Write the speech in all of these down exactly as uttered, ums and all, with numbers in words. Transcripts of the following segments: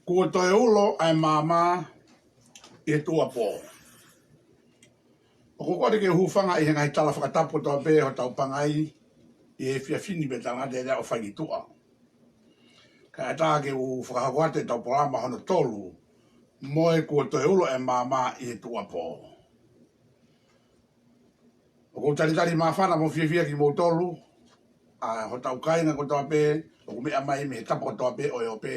Kuo toe ulo ʻa e maama ʻi he tuʻuapō. ʻOku ou kole ke u hūfanga ʻi he ngaahi tala fakatapu kotoa pē ʻo hotau pangai ʻi he efiafi ni, pea tangata ia ʻo fai ki tuʻa. Kae ʻatā ke u fakahoko atu ʻetau polokalama hono tolu, mo e Kuo toe ulo ʻa e maama ʻi he tuʻuapō. ʻOku ou talitali māfana mo fiefia kimoutolu, ʻa hotau kāinga kotoa pē ʻoku meʻa mai mei he tapa kotoa pē ʻo e ope,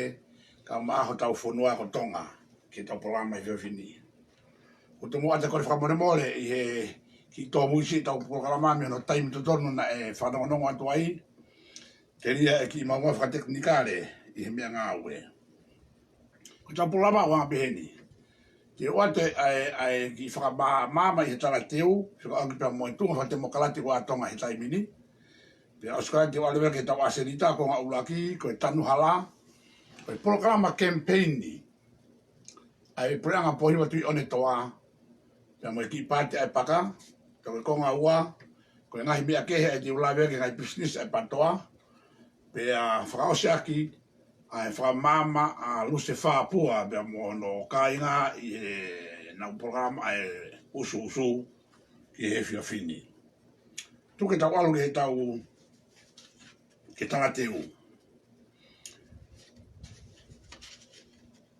kae ʻumaʻā hotau fonua ko Tonga, ki heʻetau polokalama he efiafi ni. ʻOku ou tomuʻa ʻoatu e kole fakamolemole ʻi he kiʻi tōmuisi ʻetau polokalama mei hono taimi totonu naʻe fanongonongo atu ai, telia e kiʻi maumau fakatekinikale ʻi he meʻangāue. Ko ʻetau polokalama ʻoku anga peheni. Ke ʻoatu ʻa e, ʻa e kiʻi fakamaama ʻi he talateu, fekauʻaki pea mo e tuʻunga fakatemokalati ʻo Tonga he taimi ni. Pea ʻosi ko ia te u ʻalu leva ki heʻetau ʻasenita, ko e konga ʻuluaki, ko e tanu hala, ko e polokalama kemipeini ʻa e Puleʻanga Pōhiva Tuʻiʻonetoa, pea mo e kiʻi paati ʻa e paka, pea ko e konga ua, ko e ngaahi meʻa kehe ʻa ia te u lave ki he ngaahi pisinisi ʻa e patoa, pea fakaʻosi ʻaki ʻa e fakamaama ʻa Lusefa Pua pea mo hono kāinga ʻi heʻenau polokalama ʻa e ʻusuʻusu ki he efiafi ni. Tuku ke tau ʻalu ki heʻetau, ki he talateu.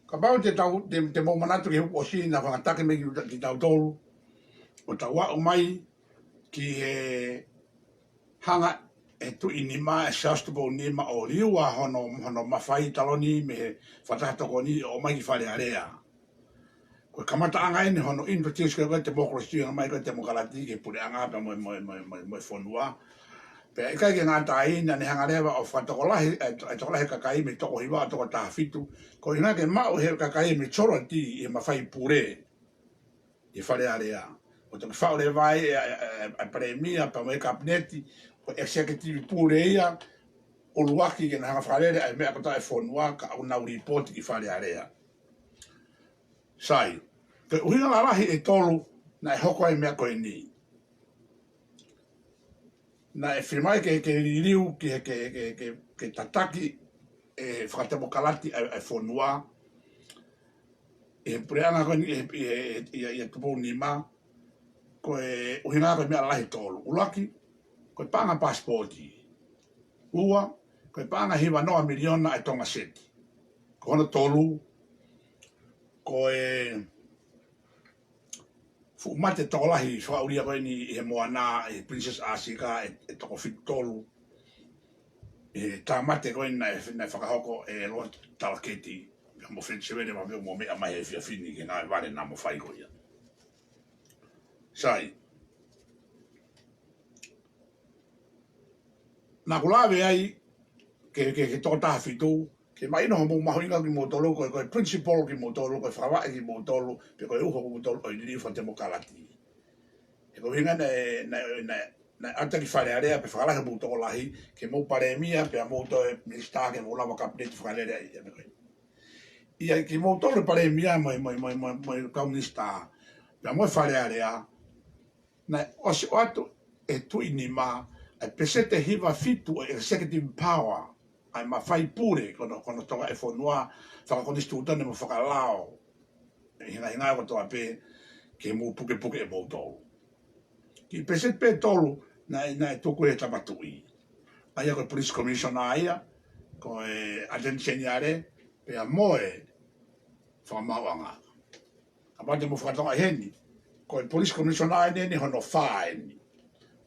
Kapau te tau, te, te mou manatu ki he uike ʻosi naʻa ku hanga ʻo taki mai ki, kitautolu, ʻo tau aʻu mai ki he hanga ʻe Tuʻinima, ʻe Siaosi Tupouniма ʻo liua hono, hono mafai taloni mei he Fakataha Tokoni ʻo ʻomai ki Fale Alea. Ko e kamataʻanga eni hono introduce ko ē ko e temokalasi, hanga mai ko e temokalati ki he puleʻanga pea mo, mo, mo, mo, mo e fonua. Pea ʻikai ke ngata ai, naʻa ne hanga leva ʻo fakatokolahi, ʻa e, ʻa e tokolahi e kakai mei he toko hiva ʻo toko taha fitu. Ko e ʻuhinga ke maʻu ʻe he kakai e majority ʻi he mafai pule ʻi Fale Alea. ʻO toki faʻu leva ai ʻa e, ʻa e, ʻa e, ʻa e palēmia pea mo e kapineti, ko e executive pule ia ʻuluaki ke na hanga ʻo fakalele ʻa e meʻa kotoa ʻa e fonua kae ʻoua naʻa nau lipooti ki Fale Alea. Sai, ko e ʻuhinga lalahi ʻe tolu naʻe hoko ai e meʻa ko eni. Naʻe fiemaʻu ke, ke liliu, ke, ke, ke, ke, ke tataki e fakatemokalati ʻa e, ʻa e fonua ʻi he puleʻanga ko eni, ʻi he, ʻi he, ʻia, ʻia Tupounima, ko e ʻuhinga ko e meʻa lalahi ʻe tolu. ʻUluaki, ko e paʻanga paasipooti. Ua, ko e paʻanga hiva noa miliona ʻa e Tonga seti. Ko hono tolu, ko e fuʻu mate tokolahi fakaʻulia ko eni ʻi he moana, ʻi he Princess Asika, ʻe, ʻe toko fitu tolu. ʻI he tāmate ko eni naʻe, naʻe fakahoko ʻe Lord Talaketi pea mo Feti Sevene, pea mo e meʻa mai he efiafi ni ki he ngāue vale naʻa mo fai ko ia. Sai. Naʻa ku lave ai ki he, ki he, ki he toko taha fitu, ke mahino hoʻomou mahuʻinga kimoutolu, ko e, ko e principle kimoutolu, ko e fakavaʻe kimoutolu, pe ko e uho kimoutolu ʻo e liliu fakatemokalati. He ko e ʻuhinga naʻe, naʻe, naʻe, naʻe ʻatu ki Fale Alea pea fakalahi hoʻomou tokolahi, ke mou palēmia, pea mou toe minisitā, ke mou lava kapineti fakalele ai, ʻa e meʻa ko ē. ʻIa kimoutolu palēmia mo e, mo e, mo e, mo e, mo e kau minisitā, pea mo e Fale Alea, naʻe ʻosi ʻoatu ʻe Tuʻinima ʻa e peseti ʻe hiva fitu ʻo e executive power, ʻa e mafai pule ko hono, ko hono toka e fonua, fakakonisitūtone mo fakalao, ʻi he ngaahi hingoa kotoa pē, ke mou pukepuke ʻe moutolu. Kiʻi peseti pē ʻe tolu naʻe, naʻe tuku ʻe he tama tuʻi. ʻA ia ko e Police Commissioner ia, ko e Attorney General, pea mo e Fakamaauʻanga. Kapau te mou fakatokangaʻi heni, ko e Police Commissioner eni, eni hono fā eni.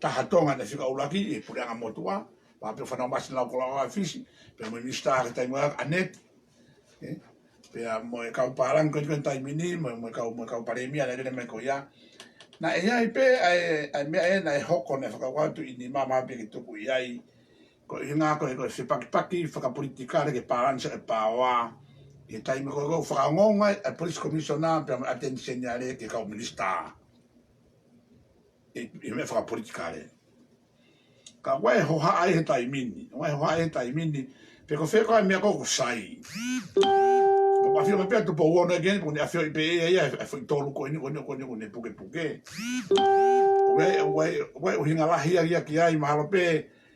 Taha Tonga naʻe fika ʻuluaki ʻi he puleʻanga motuʻa, pea pē Fanau Masi Naukoloa Fisi, pea mo e minisitā ki he taimi ko ia, ʻAneti, ē? Pea mo e kau pālangi ko ē ko e taimi ni, mo, mo e kau, mo e kau palēmia naʻe lele mai ko ia. Naʻe ʻi ai pē ʻa e, ʻa e meʻa ē naʻe hoko naʻe fakakaukau atu ʻe Tuʻinima pē ke tuku ʻi ai, ko e ʻuhinga ko e, ko e fepakipaki fakapolitikale ke balance e power. ʻI he taimi ko ē ʻoku fakaongoongo ai e Police Commissioner pea mo e Attorney General ki he kau minisitā. ʻI, ʻi he meʻa fakapolitikale. Ka ʻoku ʻi ai e hohaʻa ʻi he taimi ni. ʻOku ʻi ai e hohaʻa ʻi he taimi ni. Pe ko fē koā e meʻa ko ē ʻoku sai. ʻOku ʻafio mai pē ʻa Tupou Ono ē, ko eni, ko eni ʻafioʻi pē ʻe ia e, e foʻi tolu ko eni, ko eni, ko eni, ko eni pukepuke. ʻOku ʻi ai, ʻoku ʻi ai, ʻoku ʻi ai e ʻuhinga lahi ia ki ai, mahalo pē